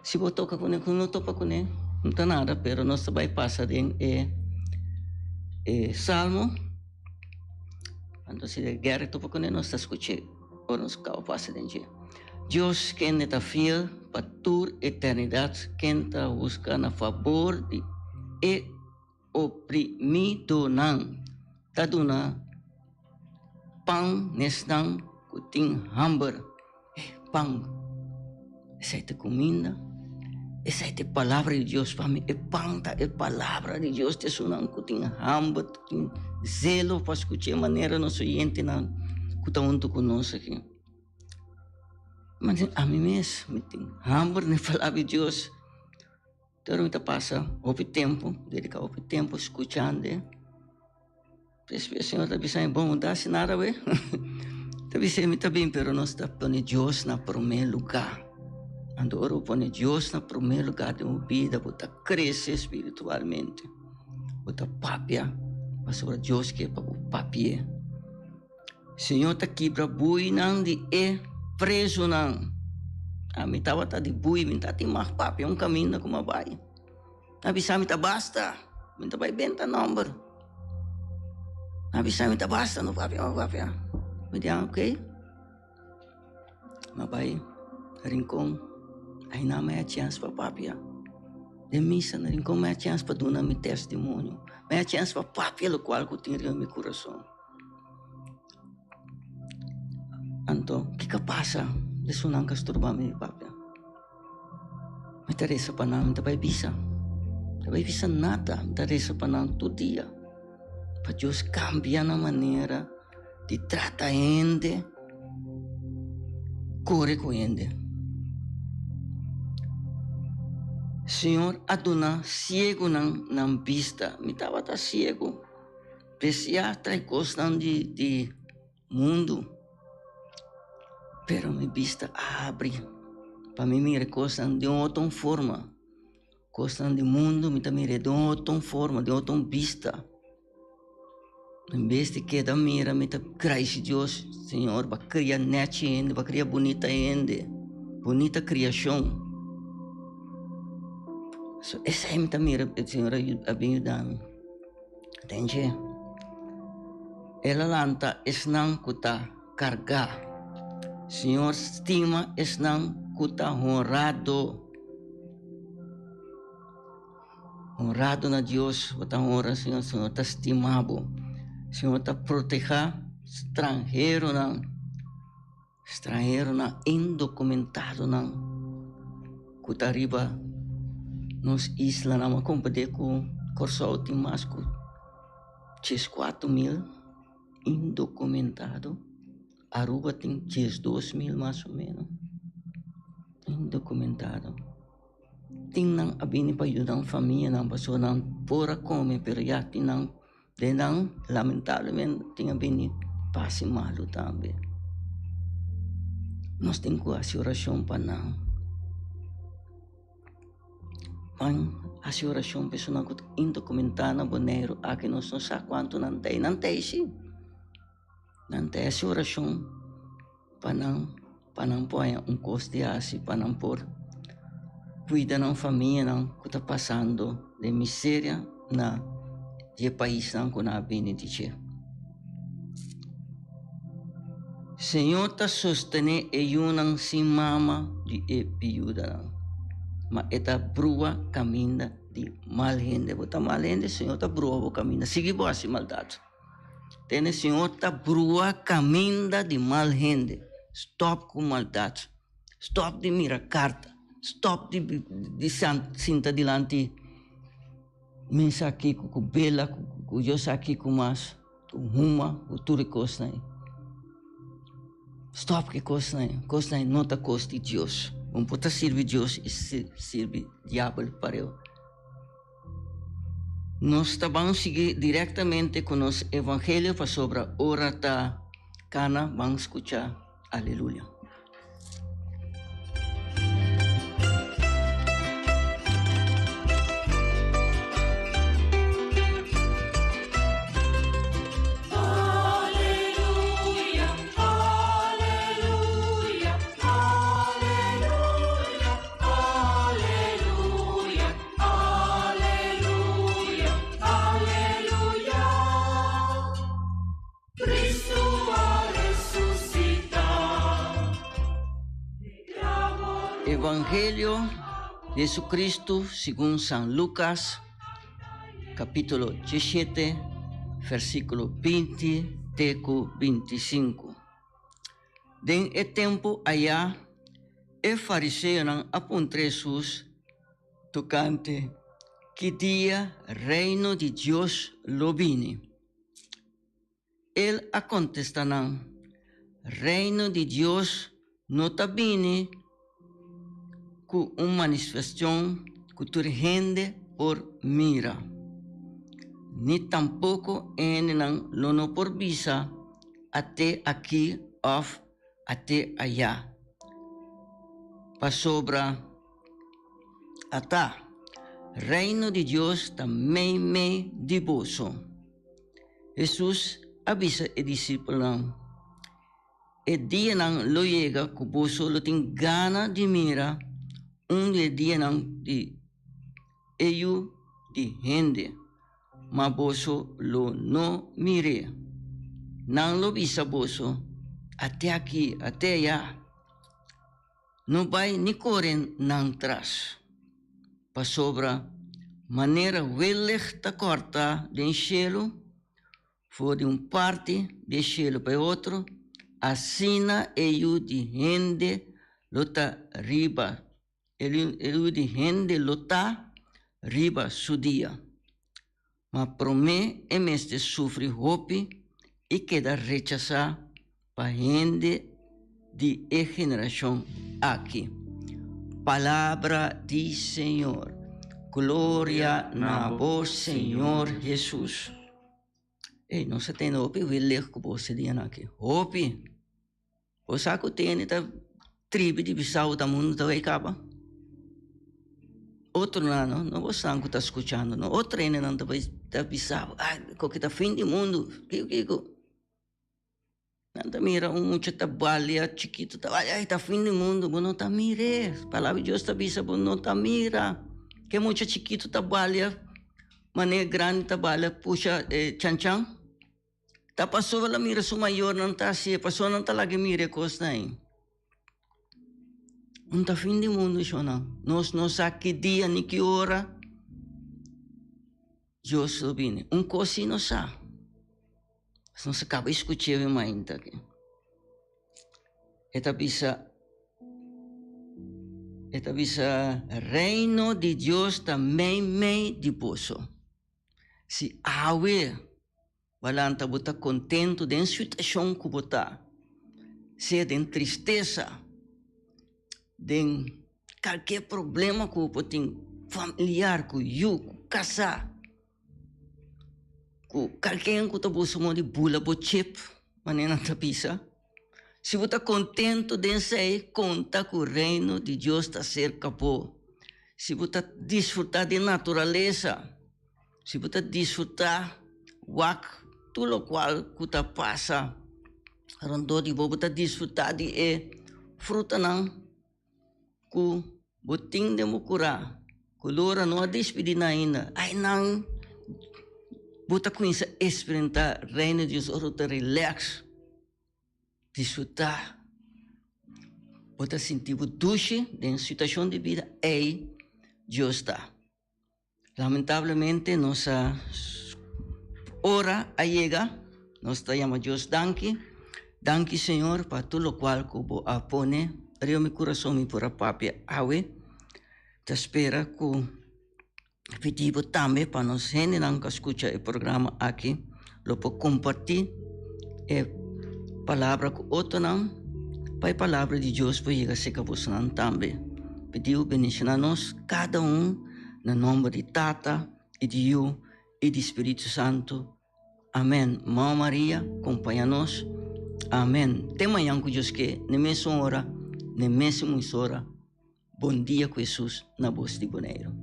Si bo toka kuné ku no topa kuné, no ta nada, pero nos ta bai pasa den e e salmo. Anto si e guera topa kuné nos ta skuch'é ora nos kaba pasa den dje. Dios kende ta fiel pa tur eternidat, ken ta huska na fabor di e oprimidonan, ta duna pan n'esnan ku tin hamber. Pan, esei ta kuminda, esei ta e palabra di Dios pa mi. E pan ta e palabra di Dios ta esunnan ku tin hamber, ku tin zelo pa skucha e manera nos oyentenan ku ta huntu ku nos aki. Ma ami mes mi tin hamber na e palabra di Dios. Pero mi ta pasa hopi tempu, dedica hopi tempu skuchando e. Despues Señor ta bisa mi, bon, no ta hasi nada awe. Ta bisa mi ta bin, pero nos ta pone Dios na promé lugá. Anto ora bo pone Dios na promé lugá den bo bida, bo ta krese spiritualmente. Bo ta papia pasobra Dios ke pa bo papi'é. Señor ta kibra buinan di e prezunan. Ami tabata di bui, mi ta tin mag papia un kaminda ku mi a bai. A bisa mi ta basta, mi ta bai benta nòmber. A bisa mi ta basta, no papia, no papia. Mi di, ok. M'a bai Rincon, ainan mi a chèns pa papia. Den misa na Rincon mi a chèns pa duna mi testimonio. Mi a chèns pa papia lokual ku tin riba mi kurason. Anto, kiko a pasa? Esunnan ka sturba mi di papia. Mi ta resa pa nan, mi ta bai bisa. Mi ta bai bisa nada, mi ta resa pa nan tur dia. Pa Dios kambia nan manera di trata hende, kore ku hende. Señor a duna siegunan nan bista. Mi tabata siegu. Besiá trae kosnan di di mundu, pero mi bista a habri pa mi mira kosnan di un otro forma. Kosnan di mundu mi ta mira di un otro forma, di un otro bista. En bes di keda mira mi ta gradisi Dios, Señor bo a kria nechi hende, bo a kria bunita hende, bunita kriashon. So esei mi ta mira Señor a bin yuda mi. Den dje, el a lanta esnan ku ta kargá. Señor stima esnan ku ta honrado. Honrado na Dios, bo ta honra Señor, Señor ta stima bo. Señor ta protehá stranheronan. Stranheronan indokumentadonan ku ta riba nos islanan. Bo a komprendé ku Kòrsou tin mas ku 14000 indokumentado, Aruba tin 12000 mas o ménos indokumentado. Tin nan a bini pa yuda nan famianan pasobra nan por a kome pero ya tin nan. Den nan lamentablemente tin a bini pasi malu tambe. Nos tin ku hasi orashon pa nan. Ban hasi orashon pa esunnan ku ta indokumentá na Boneiru aki nos no sa kuantu nan ta ei. Nan ta ei si. Nan ta hasi orashon pa nan, pa nan por haña un kos di hasi, pa nan por kuida nan famianan ku ta pasando den miseria na di e paisnan ku nan a bini di dje. Señor ta sostené e yunan sin mama di e biudanan, ma e ta brua kaminda di mal hende. Bo ta mal hende, Señor ta brua bo kaminda. Sigui bo hasi maldat. Tene Señor ta brua caminda di mal hende. Stop cu maldad. Stop di mira carta. Stop di di sinta dilanti mesa aki cu bela cu yo sa kico mas, cu huma, cu tur e cosnan ey. Stop cu e cosnan ey. Cosnan ey no ta cos di Dios. Bo no por ta sirbi Dios y sirbi diabel pareu. Nos ta ban sigui directamente cu nos Evangelio pasobra ora ta cana ban scucha Aleluya. Evangelio di Jesucristo segun San Lucas, capítulo 17, versículo 20 te cu 25. Den e tempu ayá, e fariseonan a puntra Hesus tokante ki dia Reino di Dios lo bini. El a kontestá nan, Reino di Dios no ta bini ku un manifestashon ku tur hende por mira, ni tampoko hendenan lo no por bisa, At'é aki òf at'é ayá. Pasobra ata, Reino di Dios ta meimei di boso. Hesus a bisa e disipelnan, E dianan lo yega ku boso lo tin gana di mira un di e dianan di e Yu di hende, ma boso lo no mir'é. Nan lo bisa boso, At'é aki, at'é ayá. No bai ni kore nan tras, pasobra manera wellig ta kòrta den shelu for di un parti di e shelu pa e otro, asina e Yu di hende lo ta riba e Yu di hende lo ta riba su dia. Ma promé e mester sufri hopi i keda rechasá pa hende di e generashon aki. Palabra di Señor. Gloria na bo, Señor Hesus. Ey, nos a tende hopi welek ku bo e dianan aki. Hopi. Bo sa ku tende ta tribi di bisau ta mundu ta bai kaba? Otronan no, no bosan ku ta skuchando no, otro hendenan ta bai ta bisa bo, ay koke ta fin di mundu, kiko kiko. Nan ta mira un mucha ta balia chikitu ta balia, ay ta fin di mundu, bo no ta mir'é, palabra di Dios ta bisa bo no ta mira ke mucha chikitu ta balia manera grandi ta balia pusha e chanchan. Ta pasobra el a mira su mayornan ta hasié, pasobra nan ta laga mira e kosnan ei. Un ta fin di mundu, shonnan. Nos no sa ki dia ni ki ora Dios lo bini. Un kos sí nos sa. Nos a kaba di skuch'é e mainta aki. E ta bisa, e ta bisa, Reino di Dios ta meimei di boso. Si awe bo a lanta bo ta kontentu den situashon ku bo ta, sea den tristesa, den kalke problema ku bo por tin familiar, ku yu, ku kasá, ku kalken ku ta buska moda di bula bo chip, manera nan ta bisa. Si bo ta kontentu den esei, konta ku Reino di Dios ta serka bo. Si bo ta disfrutá di naturalesa, si bo ta disfrutá wak tur lokual ku ta pasa rondó di bo, bo ta disfrutá di e frutanan ku bo tin den bo kurá, ku lora no a dispidí nan ainda, ainan bo ta kuminsá eksperimenta Reino di Dios ora bo ta rilèks, disfrutá, bo ta sinti bo dushi den situashon di bida, ei Dios ta. Lamentablemente nos a ora a yega, nos ta yama Dios danki. Danki Señor pa tur locual cu bo a pone riba mi curason mi por a papia awe. Ta spera cu pidi bo tambe pa nos hendenan cu a scucha e programa aki lo por comparti e palabra cu otronan pa e palabra di Dios por yega cerca bosonan tambe. Pidi bo bendiciona nos cada un. Na nomber di Tata i di Yu i di Spiritu Santu. Amen. Mama Maria, kompaña nos. Amen. Te mañan ku Dios ke, n'e mesun ora, n'e mesun emisora. Bon dia ku Hesus na Bos di Boneiru.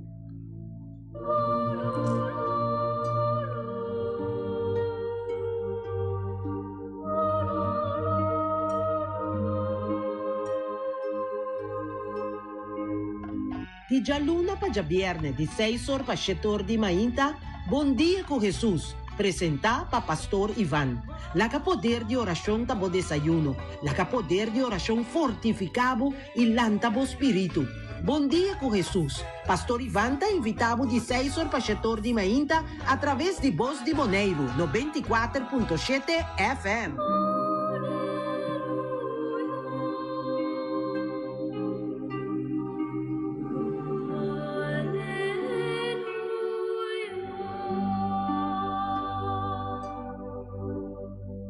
Di djaluna pa djabièrnè di seis or pa shete or di mainta, Bon Dia ku Hesus, presentá pa Pastor Ivan. Laga poder di orashon ta bo desayuno, laga poder di orashon fortifiká bo i lanta bo spiritu. Bon Dia ku Hesus, Pastor Ivan ta invitá bo di seis or pa shete or di mainta atraves di Bos di Boneiru, 94.7 FM.